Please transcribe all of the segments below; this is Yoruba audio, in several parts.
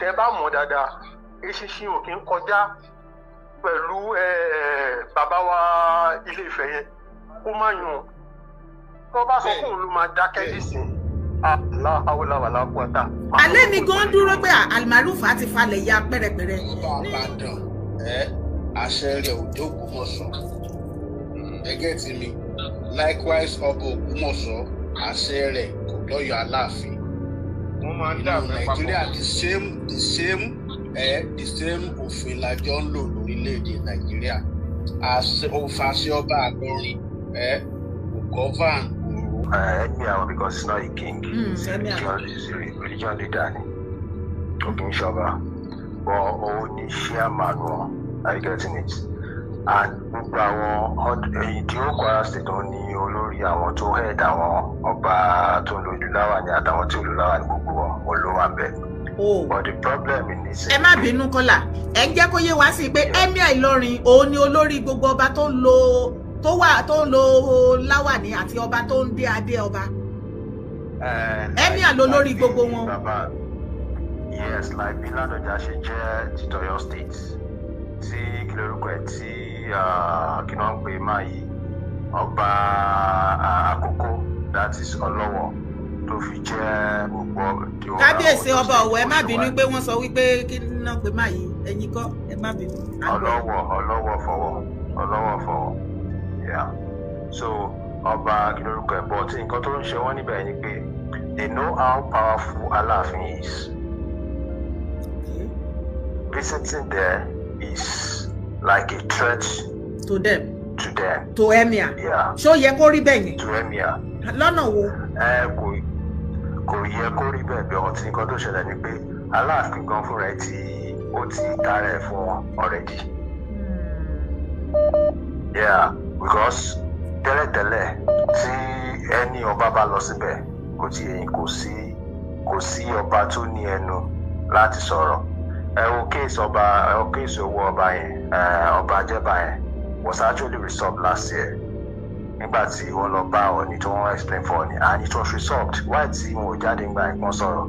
Tẹ bá mọ̀ dáadáa, eṣinṣin ò kí ń kọjá pẹ̀lú bàbá wa Ilé Ifẹ̀ yẹn kó má yùn. Tó bá sọ fóun ló máa dákẹ́ nísìn. Aláhàwòláwàlá kúta. Alẹ́ mi gan dúró pé Almaroof ti falẹ̀ ya pẹ́rẹpẹ̀rẹ. Ọba Ìbàdàn, ẹ àṣẹ rẹ̀ ò dé Ògbómọ̀ṣọ́, ẹgẹ́ ti mi. Likewise, ọba Ògbómọ̀ṣọ́, àṣẹ rẹ̀ kò dọ́yọ̀ Aláàfin. Wọ́n máa ń dà Nínú mẹ́ papọ̀. Nàìjíríà, the same òfin la jọ ń lò lórílẹ̀‐èdè Nàìjíríà. Àṣẹ òfin, àṣẹ ọba Ìlọrin ẹ kò govern Òró. Emir àwọn, because he's not a king. He's a Emir. religion leader ni. Kò kí ń ṣọba. But òun ni chairman wọn. Are you getting it? And gbogbo àwọn ìdí ó Kwara State, òun ni olórí àwọn tó head àwọn ọba tó ń lo ìlú láwàní àtàwọn tí ò lo láwàní, gbogbo wọn, òun ló wà bẹ́ẹ̀. Oh. But the problem in this. Ẹ má bínú, Kọ́lá, ẹ ń jẹ́ kó yé wá sí i pé Emir Ìlọrin, òun ni olórí gbogbo ọba tó ń lo, tó wà, tó ń lo láwàní àti ọba tó ń dé adé ọba. Emir ló lórí gbogbo wọn. Bàbá, yes, like bí Ládọjà ṣe jẹ́ ti Ọ̀yọ́ State, tí kí lorúkọ ẹ̀, tí kí ló ń pè máa yìí, ọba Àkókò, that is Ọlọ́wọ̀, tó fi jẹ́ gbogbo Kábíyèsí ọba Ọ̀wọ̀, ẹ má bínú pé wọ́n sọ wípé kí náà pé má yìí, ẹ̀yin kọ́, ẹ má bínú. Ọlọ́wọ̀, Ọlọ́wọ̀ fọwọ́, Ọlọ́wọ̀ fọwọ́, yeah. So ọba kí lorúkọ ẹ̀, but nǹkan tó ń ṣe wọ́n níbẹ̀ ni pé they know how powerful Aláàfin is. Visiting there is like a threat to them, to them. To emir. Yeah. Ṣó yẹ kó rí bẹ́ẹ̀ yẹn? To emir. Lọ́nà wo? Ẹ kò yẹ kó rí bẹ́ẹ̀ bí ọtí. Nǹkan tó ṣẹlẹ̀ ni pé Aláàfin gan fúnra ẹ̀ tí ó ti tara ẹ̀ fún wọn already. Yeah, because tẹ́lẹ̀tẹ́lẹ̀, tí ẹni ọba bá lọ síbẹ̀, kò tí èyí kò sí ọba tó ní ẹnu láti sọ̀rọ̀. Ẹ wo case ọba, ẹ wo case owó ọba yẹn, ọba Ajẹ́bá yẹn was actually resolved last year nígbà tí wọ́n lọ bá Ọọ̀ni, tí wọ́n explain for Ọọ̀ni, and it was resolved. Why tí wọn ò jáde ńgbà yẹn kán sọ̀rọ̀?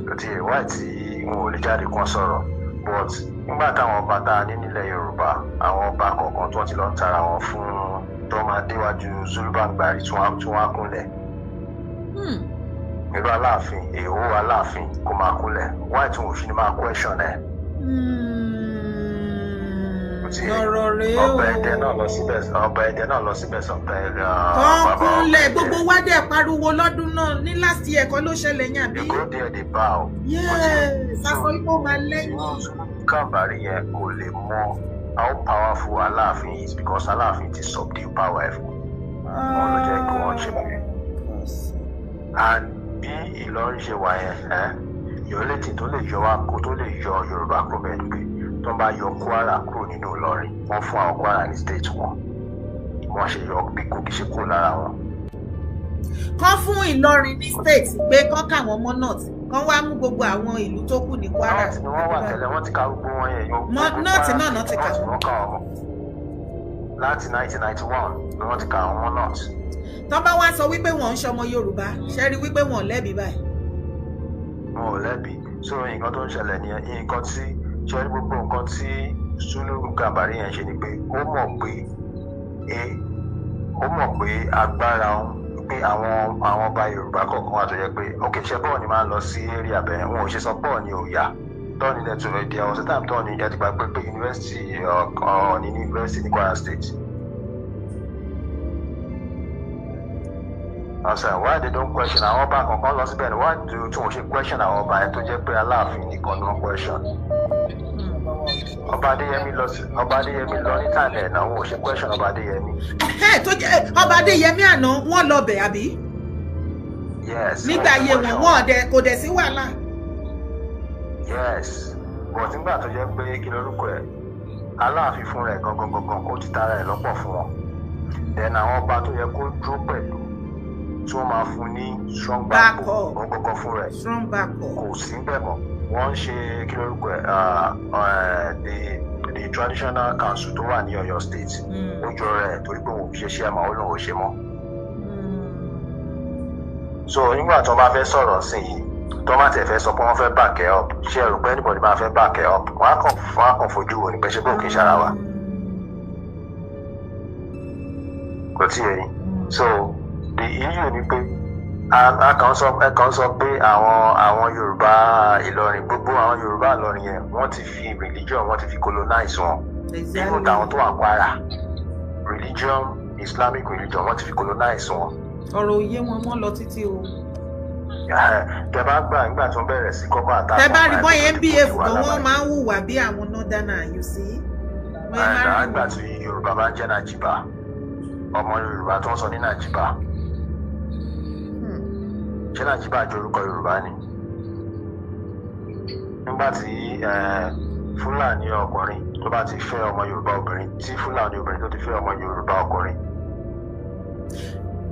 Kò tí why tí wọn ò lè jáde kán sọ̀rọ̀? But nígbà táwọn ọba tá a ní nílẹ̀ Yorùbá, àwọn ọba kọ̀ọ̀kan tí wọ́n ti lọ ń tara wọn fún, tó máa déwájú Zulubangbari tí wọ́n á kúnlẹ̀, irú Aláàfin, èèwọ̀ Aláàfin kó máa kúnlẹ̀, why tí wọn ò fi ní máa question ẹ̀? Kò tí Ọ̀rọ̀ rèé o. Ọba Ẹdẹ náà lọ síbẹ̀, ọba Ẹdẹ náà lọ síbẹ̀ sọ̀tẹ̀. Kán kúnlẹ̀, gbogbo wa dẹ̀ pariwo lọ́dún náà. Ní last year kan ló ṣẹlẹ̀ yẹn, àbí? You go there, dey bow. Yes, aṣọ ipò máa lẹ́yìn. Gàmbàrí yẹn kò lè mọ how powerful Aláàfin is, because Aláàfin ti subdue power ẹ̀ fún wọn, ló jẹ́ kí wọ́n ṣe báyẹn. And bí Ìlọrin ṣe wà yẹn, ẹ́ the only thing tó lè yọ wá kó tó lè yọ Yorùbá kúrò bẹ́ẹ̀ ni pé tó ń bá yọ Kwara kúrò nínú Ìlọrin, wọ́n fún àwọn Kwara ní state wọn, wọ́n ṣe yọ bí Kogi ṣe kúrò lára wọn. Kán fún Ìlọrin ní state, pé kán káwọn mọ́ north, kán wá mú gbogbo àwọn ìlú tó kù ní Kwara. North ni wọ́n wà tẹ́lẹ̀, wọ́n ti ka gbogbo wọn yẹn yọ. North náà náà ti kà wọ́n. Wọ́n kà wọ́n láti 1991 ni wọ́n ti ka àwọn north. Tán bá wá sọ wípé wọ́n ń ṣọmọ Yorùbá, ṣe rí wípé wọ́n lẹ́bi báyìí? Wọn ò lẹ́bi. So nǹkan tó ń ṣẹlẹ̀ nìyẹn. Nǹkan tí ṣe rí, gbogbo nǹkan tí Sulu Gàmbàrí yẹn ṣe ni pé ó mọ̀ pé agbára òun pé àwọn ọba Yorùbá kọ̀ọ̀kan wà tó yẹ pé ok, ṣe bọ́ọ̀ ni máa ń lọ sí area bẹ́ẹ̀, wọn ò ṣe sọ bọ́ọ̀ ni ò yá tọ́ọ̀nì dẹ̀ tó there was a time tọ́ọ̀nì ẹ ti gbàgbé pé university Ọ̀ọ̀ni ní university ní Kwara State. Ọ̀sẹ̀, why they don't question àwọn ọba kankan lọ síbẹ̀ ni? Why do tí wọ́n ṣe question àwọn ọba yẹn, tó jẹ́ pé Aláàfin nìkan ló ń question? Ọba Adéyẹmí lọ sí, ọba Adéyẹmí lọ ní tàlẹ̀ ẹ̀ náà, wọn ò ṣe question ọba Adéyẹmí. Ẹ tó jẹ́ ọba Adéyẹmí àná, wọ́n lọ bẹ̀, àbí? Yes. Nígbà ayé wọn, wọn ọdẹ kò dẹ̀ sí wàhálà. Yes, but nígbà tó jẹ́ pé kí lorúkọ ẹ̀, Aláàfin fún rẹ̀ gangan gangan, ó ti tara ẹ̀ lọ́pọ̀ fún wọn, then àwọn ọba tó yẹ kó dúró pẹ̀lú, tí wọ́n máa fún ní strong Backup. backbone, òun gangan fún rẹ̀ Strong backup. kò sí bẹ́ẹ̀ mọ́. Wọ́n ń ṣe kí lorúkọ ẹ̀, the traditional council tó wà ní Ọ̀yọ́ State, ó jọ rẹ̀ torí pé òun ò ṣe chairman, ó lóun ò ṣe mọ́. So nígbà tí wọ́n bá fẹ́ sọ̀rọ̀ sí yìí, tó bá tẹ̀ fẹ́ sọ pé wọ́n fẹ́ back ẹ up, ṣé ẹ rò pé anybody máa fẹ́ back ẹ up? Wọ́n á kàn fojú wo ni pé ṣé bóun kì í ṣara wa. Kò tí yẹ yín? So the issue ni pé a kàn sọ, ẹ kàn sọ pé àwọn Yorùbá Ìlọrin, gbogbo àwọn Yorùbá Ìlọrin yẹn, wọ́n ti fi religion, wọ́n ti fi colonize wọn. Even tàwọn tó wà Kwara, religion, Islamic religion, wọ́n ti fi colonize wọn. Ọ̀rọ̀ òye wọn mọ́ lọ títí o. Tẹ bá gbà, nígbà tí wọ́n bẹ̀rẹ̀ sí kọ́kọ́ àtàkùn Tẹ bá rí bọ́yẹn ń behave gan, wọ́n máa ń hùwà bí àwọn northerner, you see. Nígbà tí Yorùbá bá ń jẹ́ Nàìjíríà, ọmọ Yorùbá tó ń sọ ní Nàìjíríà, ṣé Nàìjíríà jẹ́ orúkọ Yorùbá ni? Nígbà tí Fúlàní ọkùnrin tó bá ti fẹ́ ọmọ Yorùbá obìnrin, tí Fúlàní obìnrin tó ti fẹ́ ọmọ Yorùbá ọkùnrin.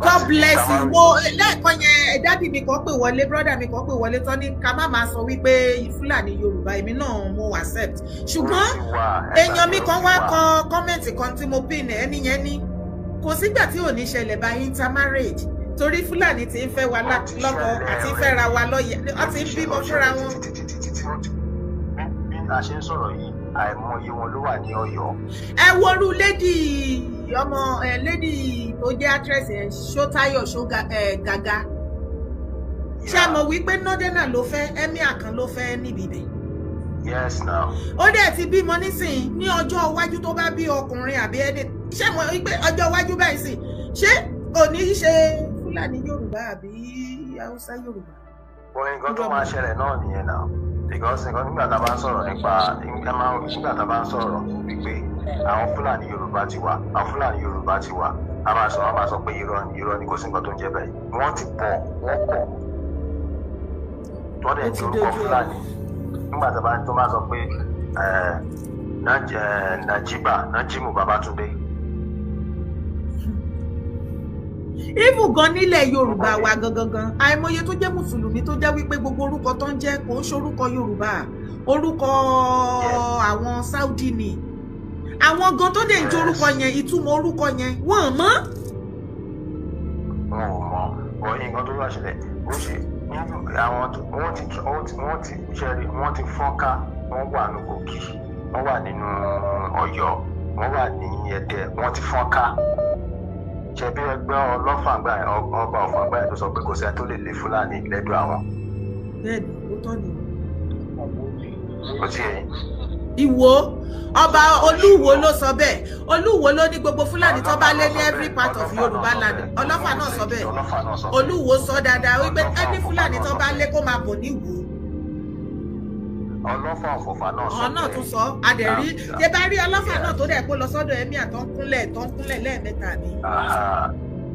God bless you. Wo lẹ́ẹ̀kan yẹn, daddy mi kan pè wọlé, brother mi kan pè wọlé tán ní ká má máa sọ wípé Fúlàní Yorùbá. Èmi náà mo accept, ṣùgbọ́n èèyàn mi kan wá kọ comment kan tí mo pin. Ẹni yẹn ní kò sígbà tí ò ní ṣẹlẹ̀ by intermarriage, torí Fúlàní ti ń fẹ́ wa lọ́kọ àti fẹ́ra wa lọ́yẹ̀, wọ́n ti ń bímọ fúnra wọn. Bí a ṣe ń sọ̀rọ̀ yìí, àìmọye wọn ló wà ní Ọ̀yọ́. Ẹ worú lady, ọmọ ẹ, lady tó jẹ́ actress yẹn, Ṣótáyọ̀ Ṣógàgà, ṣé a mọ̀ wípé northerner ló fẹ́, emir kan ló fẹ́ níbi ibẹ̀? Yes now. Ó dẹ̀ ti bímọ nísìnyí. Ní ọjọ́ iwájú, tó bá bí ọkùnrin àbí ẹni, ṣé mọ̀ wípé ọjọ́ iwájú báyìí sì, ṣé kò ní í ṣe Fúlàní Yorùbá àbí Haúsá Yorùbá? Wọ́n nǹkan tó máa ṣẹlẹ̀ náà nìyẹn náà, because nǹkan nígbà tá a bá ń sọ̀rọ̀ nípa nígbà tá a bá ń sọ̀rọ̀ wípé àwọn Fúlàní Yorùbá ti wà, àwọn Fúlàní Yorùbá ti wà, a máa sọ pé irọ́ ni, irọ́ ni, kò sí nǹkan tó ń jẹ́ bẹ́ẹ̀. Wọ́n ti pọ̀, wọ́n pọ̀, wọ́n dẹ̀ di orúkọ Fúlàní. Nígbà tá a bá tó máa sọ pé Najiba Najimu Babatunde. Even gan nílẹ̀ Yorùbá wa gangan gan, àìmọye tó jẹ́ mùsùlùmí tó jẹ́ wípé gbogbo orúkọ tó ń jẹ́ kò ń ṣorúkọ Yorùbá, orúkọ àwọn Saudi ni. Àwọn gan tó dẹ̀ ń jẹ́ orúkọ yẹn, ìtumọ̀ orúkọ yẹn, wọ́n mọ̀. Wọn ò mọ̀. Wọ́n nǹkan tó bá ṣẹlẹ̀, ó ṣe nínú àwọn wọ́n ti ṣẹ́rí, wọ́n ti fọ́nká. Wọ́n wà ní Kogi, wọ́n wà nínú Ọ̀yọ́, wọ́n wà ní Ẹdẹ, wọ́n ti fọ́nká. Ṣebí ẹgbẹ́ ọlọ́fàgbà, ọba ọ̀fàgbà yẹn tó sọ pé kò sẹ́ni tó lè lé Fúlàní lẹ́dọ̀ àwọn. Bẹ́ẹ̀ni, ó tọ́ ni. Ó ti yẹn. Ìwó, ọba Olúwo ló sọ bẹ́ẹ̀. Olúwo ló ní gbogbo Fúlàní tó bá lé ní every part of Yorùbá land. Ọlọ́fà náà sọ bẹ́ẹ̀. Olúwo sọ dáadáa wípé ẹni Fúlàní tó bá lé kó máa bọ̀ níwò. Ọlọ́fà ọ̀fọ̀fà náà sọ. Ọ̀hún náà tún sọ. Adẹ̀rí ṣe bá rí ọlọ́fà náà tó dẹ̀ kó lọ sọ́dọ̀ emir tó ń kúnlẹ̀, tó ń kúnlẹ̀ lẹ́ẹ̀mẹ́ta mi.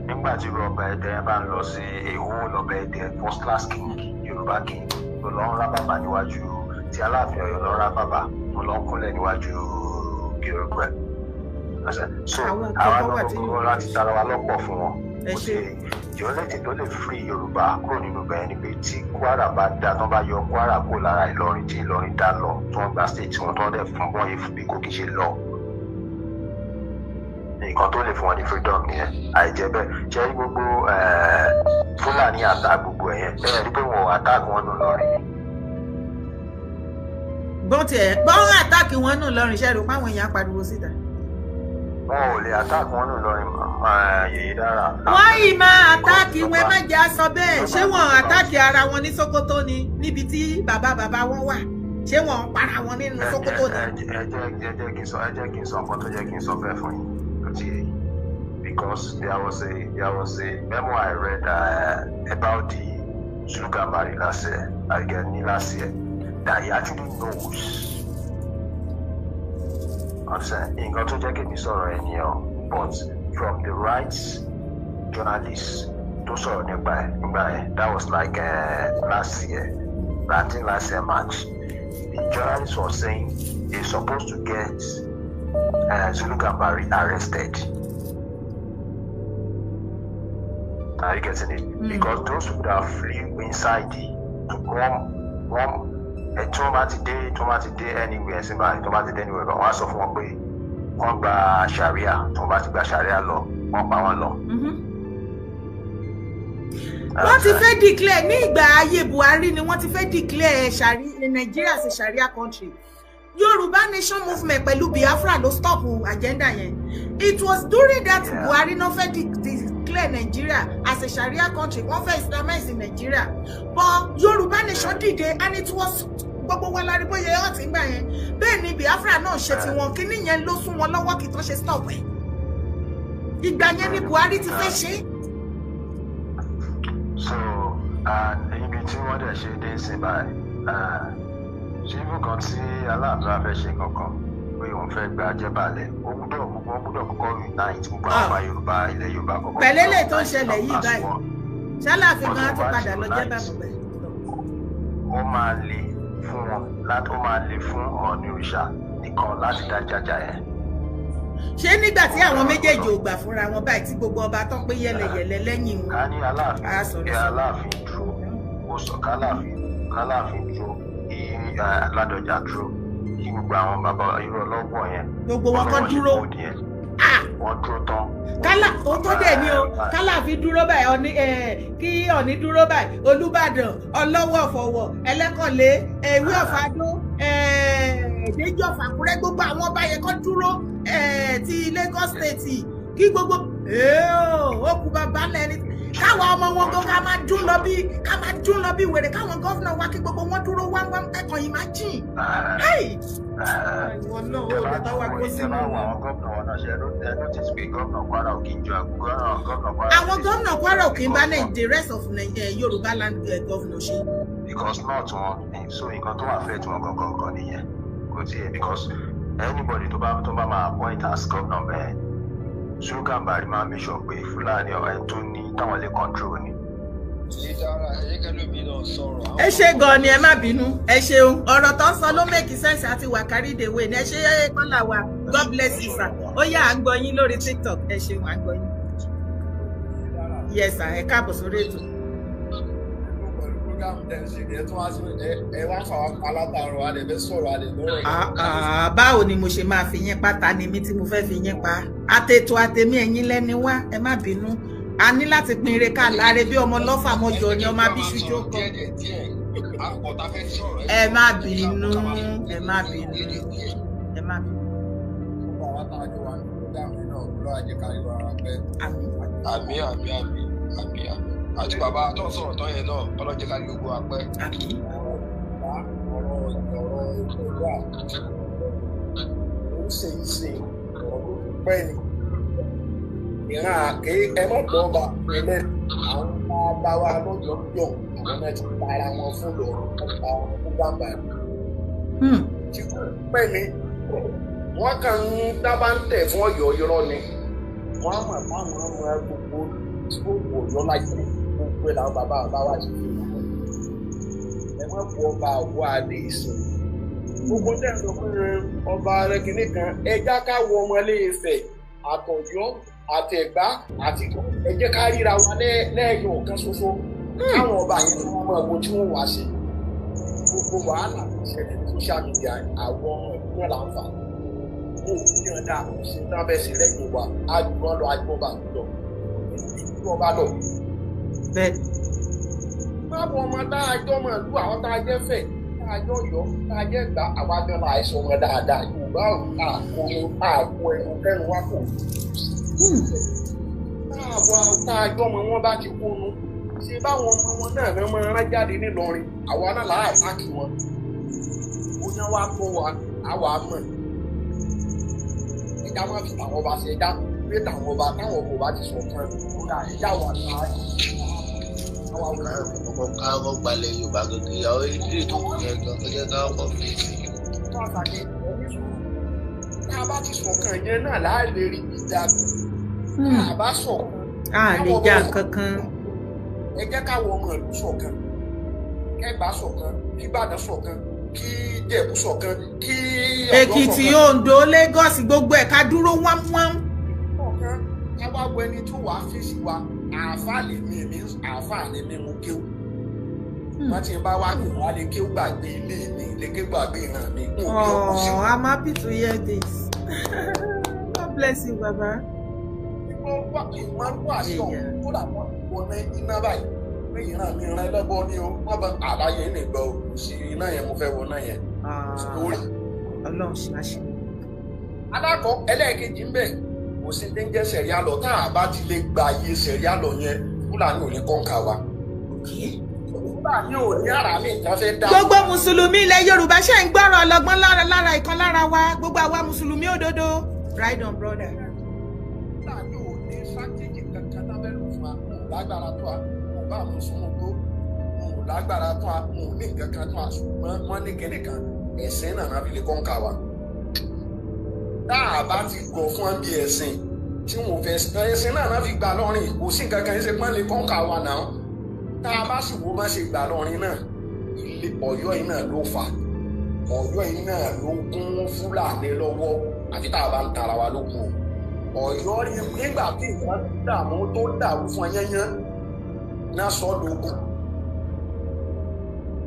Nígbà tí ọba Ẹdẹ bá ń lọ sí èwo lọba Ẹdẹ, first class king, Yorùbá king, tó lọ ń rá bàbá níwájú tí Aláàfin Ọ̀yọ́ lọ rá bàbá, tó lọ ń kúnlẹ̀ níwájú Yorùbá. So àwọn gbogbo láti tara wa lọ́pọ̀ fún wọn. Kò sí the only thing tó lè free Yorùbá kúrò nínú bẹ́ẹ̀ ni pé tí Kwara bá dá, tó bá yọ Kwara kó lára Ìlọrin, tí Ìlọrin dá lọ, tó ń gba state wọn, tó ń dẹ̀ fún wọn yìí bí Kogi ṣe lọ, nǹkan tó lè fún wọn ní freedom nìyẹn. Àìjẹ́ bẹ́ẹ̀, ṣe rí gbogbo Fúlàní attack gbogbo ẹ̀yẹn, ẹ rí pé wọn ò attack wọn nù lọrin. Bọ́n tiẹ̀ bọ́n attack wọn nù lọrin, ṣe rò pé àwọn èèyàn pariwo síta? Wọn ò lè attack wọn nù lọrin, yèyí dára. Wọ́n yìí máa attack wọn, ẹ má jẹ́ aṣọ bẹ́ẹ̀. Ṣé wọ́n attack ara wọn ní Sókótó ni, níbi tí bàbá bàbá wọn wà? Ṣé wọ́n ń para wọn nínú Sókótó ni? Ẹ jẹ́ kí n sọ nǹkan tó jẹ́ kí n sọ bẹ́ẹ̀ fún yín tó ti yé yín, because there was a memo I read about the Zulu Gambari last year, again ní last year, that he actually knows. I'm saying nǹkan tó jẹ́ kí mi sọ̀rọ̀ ẹ̀ nìyẹn, but from the right journalist tó sọ̀rọ̀ nípa ẹ̀ nígbà yẹn, that was like last year, I think last year March, the journalist was saying they supposed to get Zulu Gambari arrested. Are you getting it? Because those people that flew inside the one tí wọ́n bá ti dé, tí wọ́n bá ti dé anywhere sí báyìí, tí wọ́n bá ti dé anywhere, wọ́n á sọ fún wọn pé wọ́n gba sharia. Tí wọ́n bá ti gba sharia lọ, wọ́n pa wọ́n lọ. Wọ́n ti fẹ́ declare ní ìgbà ayé Buhari ni wọ́n ti fẹ́ declare Nigeria as a Sharia country. Yorùbá Nation movement pẹ̀lú Biafra ló stop agenda yẹn. It was during that Buhari náà fẹ́ declare Nigeria as a Sharia country. Wọ́n fẹ́ Islamize Nigeria, but Yorùbá Nation dìde and it was gbogbo wa lárí bóyá ọ̀ tí ń gbà yẹn. Bẹ́ẹ̀ ni Biafra náà ṣe tiwọn. Kíní yẹn ló sún wọn lọ́wọ́ kí tó ṣe stop ẹ̀. Ìgbà yẹn ni Buhari ti fẹ́ ṣe é. So and ibi tí wọ́n dẹ̀ ṣe dé sí báyìí, ṣé ibùkan tí Aláàfin fẹ́ ṣe kankan pé òun fẹ́ gba Jẹ́bàlẹ̀, ó gbúdọ̀ gbogbo wọn gbúdọ̀ kọ́kọ́ unite, gbogbo àwọn ọba Yorùbá, ilẹ̀ Yorùbá kọ́kọ́. Pẹ̀lẹ́lẹ̀ tó ń ṣẹlẹ̀ yìí báyìí, ṣáláàfin gan ti padà lọ jẹ́ bàbá bẹ́ẹ̀. Ó máa le fún wọn láti, ó máa le fún Ọọ̀ni òrìṣà nìkan láti dá jájà yẹn. Ṣé nígbà tí àwọn méjèèjì ò gbà fúnra wọn báyìí, tí gbogbo ọba tán pé yẹlẹyẹlẹ lẹ́yìn wọn? Ká ní Aláàfin, kí Aláàfin dúró, ó sọ káláàfin dúró, kí Ládọjà dúró, kí gbogbo àwọn bàbá irú ọlọ́gbọ̀n yẹn, gbogbo wọn kọ́ dúró. Wọ́n dúró tán. Kálá ó tó dẹ̀ ní o, Kálàfin dúró báyìí, Ọ̀ní, kí Ọ̀ní dúró báyìí, Olúbàdàn, Ọlọ́wọ̀ Fọ̀wọ̀, Ẹlẹ́kọ̀lé, Ewé Ọ̀fadó, Déjì Ọ̀fàkúrẹ́, gbogbo àwọn ọba yẹn kọ́ dúró, ti Lagos State, kí gbogbo ó kú bàbá lẹ́ni káwọn ọmọ wọn gan ká máa dún lọ bí, ká máa dún lọ bí wèrè, káwọn governor wa, kí gbogbo wọn dúró wá wá ẹkàn yìí máa jìn. Ìwọ náà ó lè bá wa kó sínú. Àwọn gómìnà wọn náà ṣe ẹ notice pé gómìnà Kwara ò kí ń jọ gómìnà Kwara. Àwọn gómìnà Kwara ò kí ń bá the rest of Yorùbá land governor ṣe. Because not wọn, so nǹkan tó wà fẹ́ tí wọn gangan gan nìyẹn, kò tiẹ̀, because anybody tó bá máa appoint as governor bẹ́ẹ̀, Sulu Gambari máa make sure pé Fúlàní ẹ̀ tó ní táwọn lè control ni. Ẹ ṣe gan ni, ẹ má bínú, ẹ ṣeun. Ọ̀rọ̀ tó ń sọ ló make sense àti wà carry the way. Ẹ ṣe kọ́là wa, God bless you, sir. Ó yá, à ń gbọ́ yín lórí TikTok. Ẹ ṣeun, à ń gbọ́ yín. Yes sir, ẹ káàbọ̀ sórí ètò. Pẹ̀lú program tẹ̀ ń ṣe, ẹ tún wá sí ẹ wá fà wá alátàrọ̀, a lè fẹ́ sọ̀rọ̀, a lè lọ́rọ̀. Báwo ni mo ṣe máa fi yín pa? Ta ni mí tí mo fẹ́ fi yín pa? Àtètò àtèmi, ẹ̀yin lẹ́ni wá, ẹ má bínú. A ní láti pín ire ká láre bí ọmọ lọ́fà mọ́jọ ni ọmọ abíṣu jókòó. Ẹ má bínú, ẹ má bínú, ẹ má bínú. Àmín, àmín, àmín, àmín, àmín. Àti bàbá tó ń sọ̀rọ̀ tán yẹn náà, ọlọ́jẹ́ ká ní gbogbo wa pẹ́. Ọ̀rọ̀ ìgbà ó ṣe é ṣe, ọ̀rọ̀ tó pẹ́ ni ìran àké. Ẹ má gbọ́ ọba ẹlẹ́, àwọn bàbá wa lọ́jọ́ jọ, àwọn náà ti pa ara wọn fún lọ́rọ̀, pa wọn fún bàbá tí kò pẹ́ ni. Wọ́n kàn ń dábàá ń tẹ̀ fún Ọ̀yọ́, irọ́ ni. Wọ́n á mọ̀ fáwọn ọmọ gbogbo tí ó wò yọ láyé, gbogbo ẹ̀ làwọn bàbá bàbá wa ti fi hàn. Ẹ má bu ọba àwọ̀ adé ìsìn gbogbo tẹ̀ ń sọ fún ọba rẹ kìíní kan. Ẹ já ká wọ ọmọ Ilé Ifẹ̀ àtọ̀yọ́ àtẹ̀gbá àti ẹ jẹ́ ká ríra wa lẹ́yìn ọ̀kan ṣoṣo, káwọn ọba yẹn tí wọ́n máa wo tí wọ́n wá sí gbogbo wàhálà tó ṣẹlẹ̀ ní social media. Àwọn ọmọ ìlú náà là ń fà ó ní ọ̀dà ṣe tán bẹ́ẹ̀ sí lẹ́yìn wa, àjùmọ̀ lọ, àjùmọ̀ bá lọ, ìlú ọba lọ. Báwo ọmọ tá a jọ mọ̀ ìlú, àwọn tá a jẹ́ fẹ̀, tá a jọ yọ, tá a jẹ́ gbà, àwa gan la àìsàn wọn dáadáa. Yorùbá àkó àkó ẹnu kẹnu wa kò táàbọ̀ tá a jọ mọ̀ wọn bá ti kónú ṣe báwọn ọmọ wọn náà náà máa rán jáde nílọrin, àwa náà láà àtàkì wọn. Ó yẹn wá kó wa, àwa mọ̀. Ẹja má fi tàwọn ọba ṣe, ẹja pé tàwọn ọba táwọn ọba bá ti sọ kan kódà ẹja wà láàyè. Káàkọ́ gbalẹ̀ Yorùbá gẹ́gẹ́, àwọn ilé tó kù yẹn gan kọjá káàkọ́ fi sí. Tá a bá ti ṣọ̀kan yẹn náà láàlè rí ìjà, tá a bá ṣọ̀kan. A lè jà kankan. Ẹ jẹ́ káwọn ọmọ ìlú ṣọ̀kan, kẹ́gbà ṣọ̀kan, kí Ìbàdàn ṣọ̀kan, kí Jẹ̀bú ṣọ̀kan, kí Ọ̀yọ́. Èkìtì, Oǹdó, Lagos, gbogbo ẹ̀ ká dúró wámúwám. Ṣọ̀kan, ká wá wo ẹni tó wàá fèsì wa. Àáfàá lèmi, èmi àáfàá ni mi, mo kéwù. Wọ́n ti bá wá kó wá lè kéwù gbàgbé ilé mi, lè kéwù gbàgbé ìran mi. Oh, I'm happy to hear this. God bless you, Baba. Ìmọ̀ wà sọ̀ kódà wọ́n wọ iná báyìí. Pé ìran mi ìran ẹlẹ́bọ ni o, wọ́n bá àlàyé lè gbọ́ o, sí iná yẹn mo fẹ́ wọ náà yẹn. Ọlọ́run ṣe àṣẹ. Alákọ̀ ẹlẹ́ẹ̀kejì ń bẹ̀, kò sí ní jẹ́ sẹ̀ríà lọ, tá a bá ti lè gba iye sẹ̀ríà lọ yẹn, Fúlàní ò ní kọ́ńkà wa. Fúlàní ò ní àrà mi ìtàn fẹ́ dá. Gbogbo mùsùlùmí ilẹ̀ Yorùbá ṣe ń gbọ́rọ̀ ọlọ́gbọ́n lára ìkan lára wa, gbogbo àwa mùsùlùmí òdodo. Ride on, brother. Fúlàní ò ní strategy kankan tá fẹ́ lò fún wa, kò lágbára tó a, kò bá àwọn sunu tó, kò lágbára tó a, kò ní nǹkan kan tó a, ṣùgbọ́n wọ́n ní kíní kan, ẹ̀sìn náà náà fi lè kọ́ńkà wa. Tá a bá ti gọ̀ fún bí ẹ̀sìn tí wọn fẹ́ ẹ̀sìn náà náà fi gbà lọ́rìn, kò sí nǹkan kan ṣe pọ́n lè kọ́ńkà wa náà. Tá a bá sì wo bá ṣe gbà lọ́rin náà, ilé Ọ̀yọ́ yìí náà ló fà, Ọ̀yọ́ yìí náà ló kún Fúlàní lọ́wọ́, àfi tá a bá ń tara wa lókun o. Ọ̀yọ́ rí nígbà tí nǹkan dààmú tó dàrú fún ẹyẹnyẹn náà sọ lókun.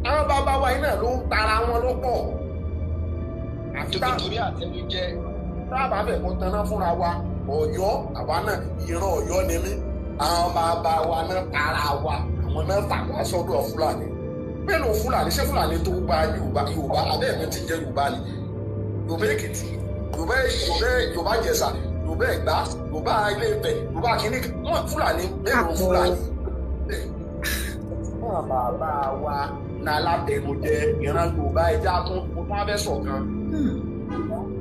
Àwọn bàbá wa yìí náà ló ń tara wọn lọ́pọ̀. Àfi torí àtẹnujẹ. Tá a bá fẹ́ kó taná fúnra wa, Ọ̀yọ́ àwa náà ìran Ọ̀yọ́ ni mí, àwọn bàbá wa náà tara wa, àwọn náà fà wá sọ́dọ̀ Fúlàní. Mélòó Fúlàní, ṣé Fúlàní tó gba Yorùbá, Yorùbá abẹ́ mi ti jẹ́ Yorùbá ni, Yorùbá Èkìtì, Yorùbá Yorùbá Ìjẹ̀ṣà, Yorùbá Ẹ̀gbá, Yorùbá Ilé Ifẹ̀, Yorùbá kìíní, wọn Fúlàní mélòó Fúlàní. Wọn bàbá wa náà látẹnujẹ ìran Yorùbá ẹja tún mo tún abẹ́ ṣọ̀kan.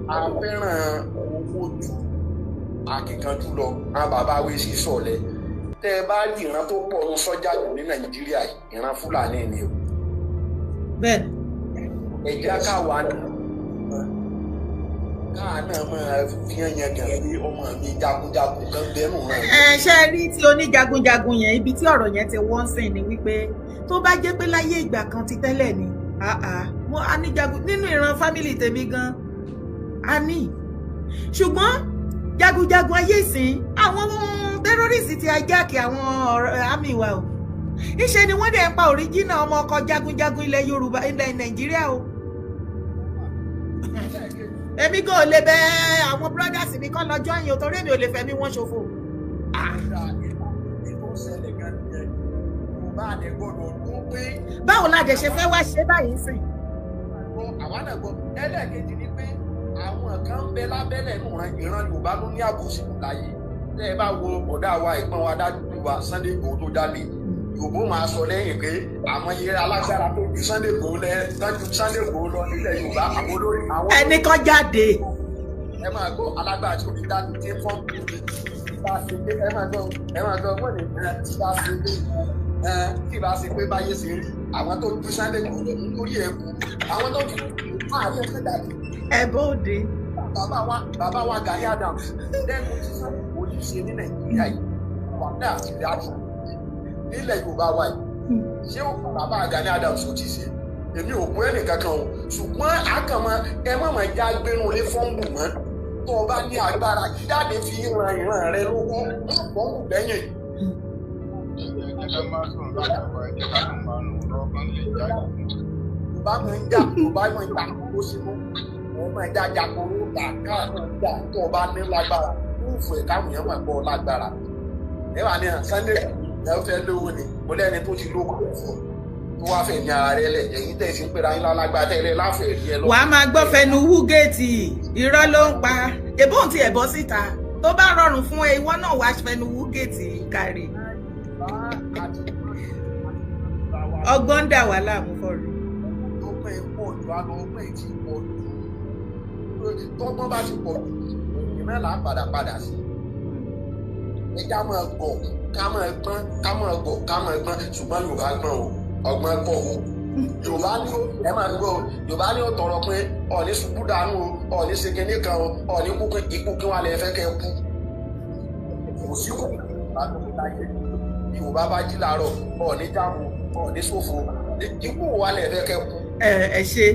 A fẹ́ràn owó ju akíkanjú lọ, àwọn bàbá wa sì sọ̀lẹ̀. Tẹ́ ẹ bá rí ìran tó pọ̀ ní sọ́jà jù ní Nàìjíríà, ìran Fúlàní ni o. Bẹ́ẹ̀. Ẹ jẹ́ káwa káà náà máa fi hàn yẹn gàn pé ọmọ mi jagunjagun kan bẹ́ẹ̀ nù rẹ̀. Ẹ ṣe rí tí oníjagunjagun yẹn, ibi tí ọ̀rọ̀ yẹn ti wọ́n sìn ni wípé tó bá jẹ́ pé láyé ìgbà kan ti tẹ́lẹ̀ ni, mo a ní jagun nínú ìran fámìlì tèmi gan, a ní. Ṣùgbọ́n jagunjagun ayé ìsìn, àwọn tẹ́rọ́rìsì ti hijack àwọn àmì wa o. Ìṣe ni wọ́n dẹ̀ ń pa òríjínà ọmọ ọkọ jagunjagun ilẹ̀ Yorùbá, ilẹ̀ Nàìjíríà o. Èmi kò lè bẹ àwọn brothers mi kọ́ lọ́jọ́ yìí o, torí èmi ò lè fẹ̀mí wọn ṣòfò. Báwo la dẹ̀ ṣe fẹ́ wá ṣe báyìí sìn? Àwa náà gbọ́ ẹlẹ́ẹ̀kejì ni pé àwọn kan ń bẹ lábẹ́lẹ̀ nù ìran Yorùbá ló ní àbòsí láyé. Tẹ́ ẹ bá wo ọ̀dà wa ìpọ́n wa dájú wa Sunday Igboho tó jáde, Yorùbá máa sọ lẹ́yìn pé àwọn iye alágbára tó ju Sunday Igboho lẹ tọ́jú Sunday Igboho lọ nílẹ̀ Yorùbá, àwọn olórí àwọn. Ẹnì kan jáde. Ẹ máa gbọ́ alágbára tí omi dájú tí fọ́n bá ṣe pé ẹ máa gbọ́ ẹ máa gbọ́ wọ́n ní tí bá ṣe pé tí bá ṣe pé báyé ṣe rí àwọn tó ju Sunday Igboho lọ lórí ẹ̀ kú àwọn tó ju ààrẹ ẹ̀ka jáde. Ẹ bóde. Bàbá wa Gani Adams lẹ́nu tí Sunday Igboho yìí ṣe ní Nàìjíríà yìí wà ní àtìlẹ́ àjò nílẹ̀ Yorùbá wa yìí, ṣé ó bàbá Gani Adams ò ti ṣe? Èmi ò bú ẹnì kankan o, ṣùgbọ́n àkànmọ́ ẹ má máa já gbénu lé fọ́ǹbù mọ́. Tó o bá ní agbára jáde fi ran ìran rẹ lọ́wọ́, má fọ́ǹbù lẹ́yìn. Yorùbá máa ń jà, Yorùbá máa ń jà kó sínú, wọ́n máa ń jà jàkóró tà káàkiri jà. Tó o bá ní lágbára, kúùfù ẹ̀ káwọn èèyàn máa gbọ́ lágbára. Ẹ wà ní Sunday ẹ fẹ́ lówó ni, mo lẹ́ni tó ti lówó fún tó wá fẹ́ ní ara rẹ lẹ̀, ẹ̀yin tẹ̀ sí ń pera yín lálágbá tẹ́lẹ̀ láfẹ̀ẹ́ rí ẹ lọ. Wàá máa gbọ́ fẹnu wú géètì, irọ́ ló ń pa, ebóun ti ẹ̀ bọ́ síta, tó bá rọrùn fún ẹ, ìwọ náà wàá fẹnu wú géètì kárí. Ọgbọ́n ń dà wá láàmú fọ́ọ̀rù. Ọgbọ́n ẹ̀ pọ̀ jù á lọ, ọgbọ́n ẹ̀ ti pọ̀ jù. Tọ́gbọ́n bá ti pọ̀ jù, òyìn náà là ń padà padà sí. Ẹ já máa gọ̀, ká máa gbọ́n, ká máa gọ̀, ká máa gbọ́n, ṣùgbọ́n Yorùbá gbọ́n o, ọgbọ́n pọ̀ o. Yorùbá ní ẹ máa gbọ́ o, Yorùbá ní ó tọrọ pé ọ̀ní ṣubú dànù o, ọ̀ní ṣe kinní kan o, ọ̀ní kú ikú kí wọ́n lè fẹ́ kẹ́ kú. Kò sí kú Yorùbá bá jí láàárọ̀, ọ̀ní jáàmù, ọ̀ní ṣòfò, ikú wa lè fẹ́ kẹ́ kú. Ẹ ṣé,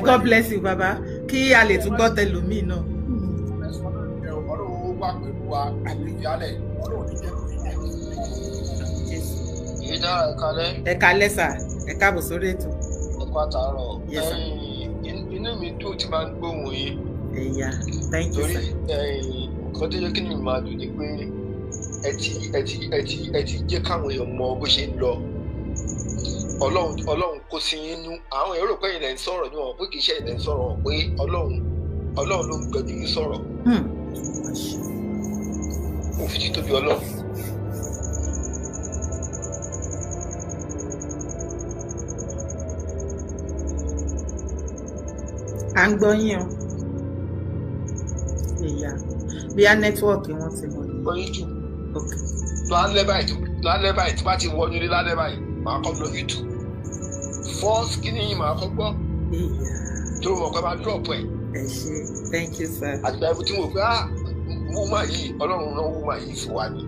God bless you baba, kí a lè tún gbọ́ tẹlòmíì náà. Ọlọ́run wà pẹ̀lú wa, àmì ìfìyàlẹ̀, Ọlọ́run ní jẹ́ Ẹ káalẹ́ sà, ẹ káàbọ̀ sórí ètò. Ẹ kú àtàárọ̀. Inú mi dùn tí máa ń gbóhùn yín. Ẹ̀yà, thank you sir. Torí nǹkan tó yẹ kí ni mi máa dùn ni pé Ẹ ti ẹ ti ẹ ti ẹ ti jẹ́ káwọn èèyàn mọ bó ṣe ń lọ. Ọlọ́run kó sí yín nú. Àwọn èrò pé ilẹ̀ ń sọ̀rọ̀ ni wọ́n pé kì í ṣe ilẹ̀ ń sọ̀rọ̀, pé Ọlọ́run ló ń gbẹ̀dú yín sọ̀rọ̀. Mo fi títóbi Ọlọ́run. À ń gbọ́ yín o. Ìyá bí a network wọn ti lọ. Oyin jù. Lálẹ́ báyìí tí bá ti wọnú ilé lálẹ́ báyìí, màá kọ́ lọ YouTube. First kí ni yìí màá kọ́ gbọ́. Tó mọ̀ pé máa drop ẹ̀. Ẹ ṣé, thank you sir. Àtìgbà ibi tí mo pé wúmà yìí, Ọlọ́run rán wúmà yìí fún wa ni.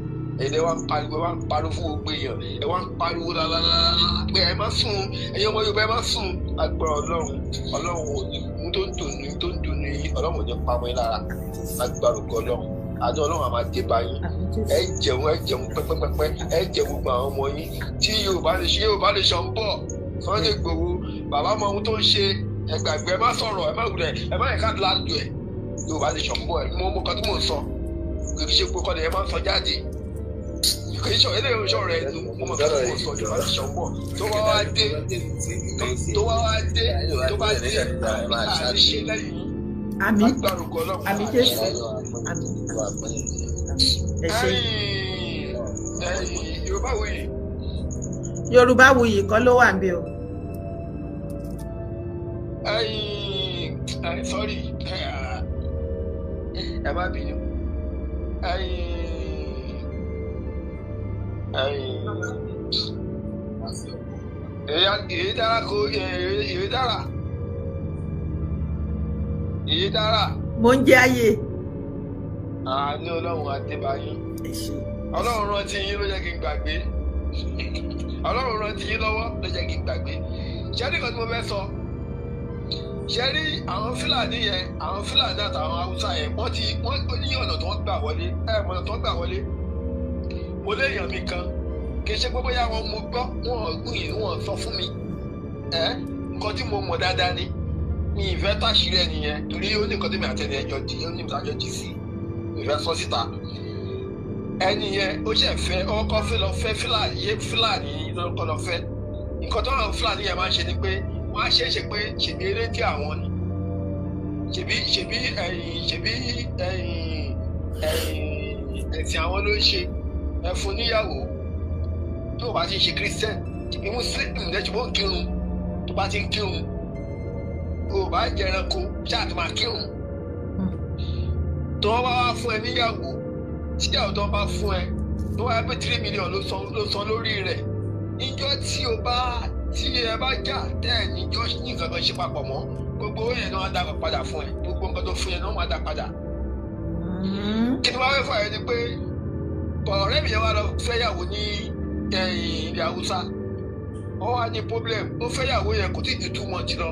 Ẹ̀dẹ̀ wa ń pariwo, wa ń pariwo fún gbogbo èèyàn, ẹ wá ń pariwo lálálálá pé ẹ má sùn, ẹ̀yin ọmọ Yorùbá ẹ má sùn. Agbára Ọlọ́run, Ọlọ́run ò ní mú tó ń dùn ní tó ń dùn ní, Ọlọ́run ò ní pa mọ́ yín lára. Agbára ògo Ọlọ́run, àti Ọlọ́run á máa dé bá yín. Ẹ jẹun, ẹ jẹun pẹ́pẹ́pẹ́pẹ́, ẹ jẹ gbogbo àwọn ọmọ yín. Tí Yorùbá lè ṣe, Yorùbá lè ṣàn bọ̀. Sunday Igboho, bàbá mọ ohun tó ń ṣe, ẹ gbàgbé, ẹ má sọ̀rọ̀, ẹ má wulẹ̀, ẹ má yẹ ká láàdù ẹ̀. Yorùbá lè ṣàn bọ̀, ẹ mọ ọmọ kan tí mò ń sọ. Kì í ṣe pé kọ́ni ẹ má sọ jáde. Kì í ṣe eléyìí sọ̀rọ̀ ẹnu, mo mọ̀ kí mo sọ Yorùbá lè ṣàn bọ̀. Tó bá wá dé, tó bá wá dé, tó bá dé, àṣìṣe lẹ́yìn. Àmín. Àmín Jésù. Àmín. Ẹ ṣé. Yorùbá wuyì. Yorùbá wuyì kọ́ ló wà níbí o. Sorry, ẹ má bínú. Èyí dára kó èyí dára. Èyí dára. Mo ń jẹ ayé. Àánú Ọlọ́run àdébáyé. Ọlọ́run rántí yín ló jẹ́ kí n gbàgbé. Ọlọ́run rántí yín lọ́wọ́ ló jẹ́ kí n gbàgbé. Ṣé ní kan tí mo fẹ́ sọ? Ṣé rí àwọn Fúlàní yẹn, àwọn Fúlàní àtàwọn Haúsá yẹn, wọ́n ti wọ́n ní ọ̀nà tó ń gbà wọlé. Ẹ mọ̀ ọ̀nà tó ń gbà wọlé. Mo léèyàn mi kan. Kì í ṣe pé bóyá wọn mo gbọ́, wọn sọ fún mi. Ẹ nǹkan tí mo mọ̀ dáadáa ni. Mi ìfẹ́ táṣìírí ẹni yẹn torí ó ní nǹkan tí mi àti ẹni ẹjọ́ di, ó ní nǹkan àjọ jì sí. Ìfẹ́ sọ síta. Ẹni yẹn ó ṣe fẹ́ ọkọ fẹ́ lọ fẹ́ Fúlàní lọ́kọ́ lọ fẹ́. Nǹkan tó àwọn Fúlàní yẹn máa ń ṣe ni pé wọ́n á ṣe é ṣe pé ṣèbí eré tí àwọn ni. Ṣèbí ṣèbí ẹ̀yìn ṣèbí ẹ̀yìn ẹ̀yìn ẹ̀sìn àwọn ló ń ṣe. Ẹ fún níyàwó tó o bá ti ń ṣe Christian, ṣèbí Muslim lẹ́sìn bó ń kírun, tó bá ti ń kírun, o bá jẹ ẹranko ṣáà tó máa kírun. Tó wá wá fún ẹ níyàwó, tíyàwó tó bá fún ẹ tó wá pé 3 million ló san lórí rẹ̀. Níjọ́ tí o bá tí ẹ bá jà tẹ́ ẹ níjọ́ ní nǹkan kan ṣe papọ̀ mọ́, gbogbo owó yẹn ni wọ́n á dá padà fún ẹ, gbogbo nǹkan tó fún yẹn ni wọ́n á dá padà. Kí ni wọ́n fẹ́ fà yẹn ni pé ọ̀rẹ́ mi yẹn wá lọ fẹ́yàwó ní ilẹ̀ Haúsá. Ó wá ní problem, ó fẹ́yàwó yẹn kò tí ì ju 2 months lọ.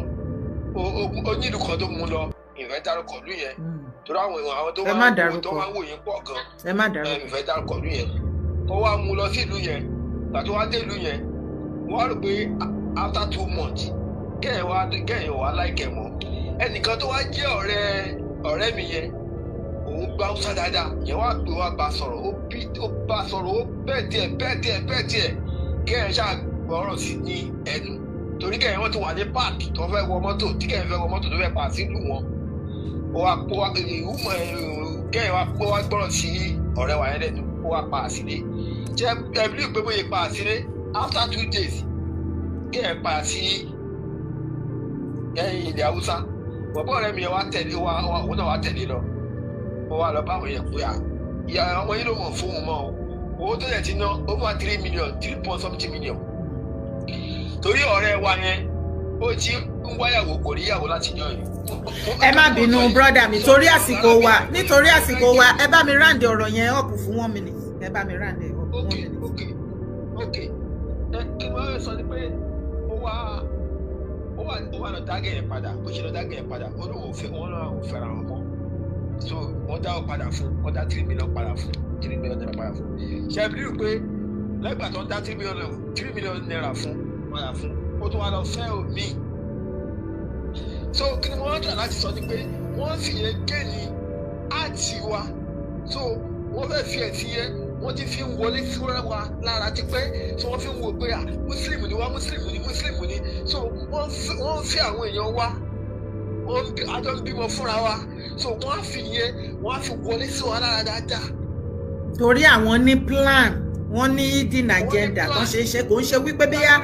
Ó ní ìlú kan tó mú lọ, ìfẹ́ dárúkọ ìlú yẹn. Torí àwọn tó wá ń wò yín pọ̀ gan. Ìfẹ́ dárúkọ ìlú yẹn. Ó wá mú lọ sí ìlú yẹn. Ìgbà tó wá dé ìlú yẹn, wọ́n á rò pé after 2 months, kẹ́hìn wá láìkẹ́ mọ́. Ẹnìkan tó wá jẹ́ ọ̀rẹ́ mi yẹn, òun gba Haúsá dáadáa. Yẹn wá pé wá bá sọ̀rọ̀, ó bá sọ̀rọ̀, ó bẹ́ẹ̀ tiẹ̀ kẹ́hìn ṣáà gbọ́rọ̀ sí ní ẹnu. Torí kẹ́hìn wọ́n ti wà ní páàkì tó fẹ́ wọ mọ́tò, tí kẹ́hìn fẹ́ wọ mọ́tò tó fẹ́ pa sílùú wọn. Kẹ́hìn wá pé wá gbọ́rọ̀ sí ọ̀rẹ́ wa yẹn lẹ́nu, ó wá pa àsílé. Ṣé ẹ bí pé bóyá pa àsílé after 2 days kẹ́hìn pa sí ẹ̀yìn ilẹ̀ Haúsá. Bọ̀bọ̀ ọ̀rẹ́ mi yẹn wá tẹ̀lé wa, òun náà wá tẹ̀lé lọ. Ó wá lọ bá àwọn yẹn pé à ìyá ọmọ yìí ló mọ̀ fóun mọ́ o. Owó tó yẹ ti ná over 3 million, 3 point something million. Torí ọ̀rẹ́ wa yẹn ó ti ń wáyàwó kò ríyàwó láti jọ yìí. Ẹ má bínú brọ́dà mi, torí àsìkò wa, nítorí àsìkò wa, ẹ bá mi ráǹdì ọ̀rọ̀ yẹn up fún 1 minute. Ẹ bá mi ráǹdì up fún 1 minute. Ok ẹ kí wọ́n fẹ́ sọ ni pé ó wá lọ dágẹ̀ yẹn padà, bó ṣe lọ dágẹ̀ yẹn padà, ó lóun ò fẹ́ wọn náà ò fẹ́ra wọn mọ́. So wọ́n dá ọ padà fún, wọ́n dá 3 million padà fún, 3 million naira padà fún. Ṣé ẹ bílíù pé lẹ́gbàá tó ń dá 3 million naira fún padà fún, ó tún wá lọ fẹ́ òmíì. So kí ni wọ́n dà láti sọ ni pé wọ́n fi yẹn géènì àti wa. So wọ́n fẹ́ fi ẹ̀sìn yẹn, Wọ́n ti fi ń wọlé sí wa lára tipẹ́ tí wọ́n fi ń wo pé à, Muslim ni wá, Muslim ni, Muslim ni. So wọ́n ń fi àwọn èèyàn wa, wọ́n ń àjọ ń bímọ fúnra wa, so wọ́n á fi yẹn, wọ́n á fi wọlé sí wa lára dáadáa. Torí àwọn ní plan, wọ́n ní hidden agenda tó ń ṣe é ṣe, kò ń ṣe wípé bíyá.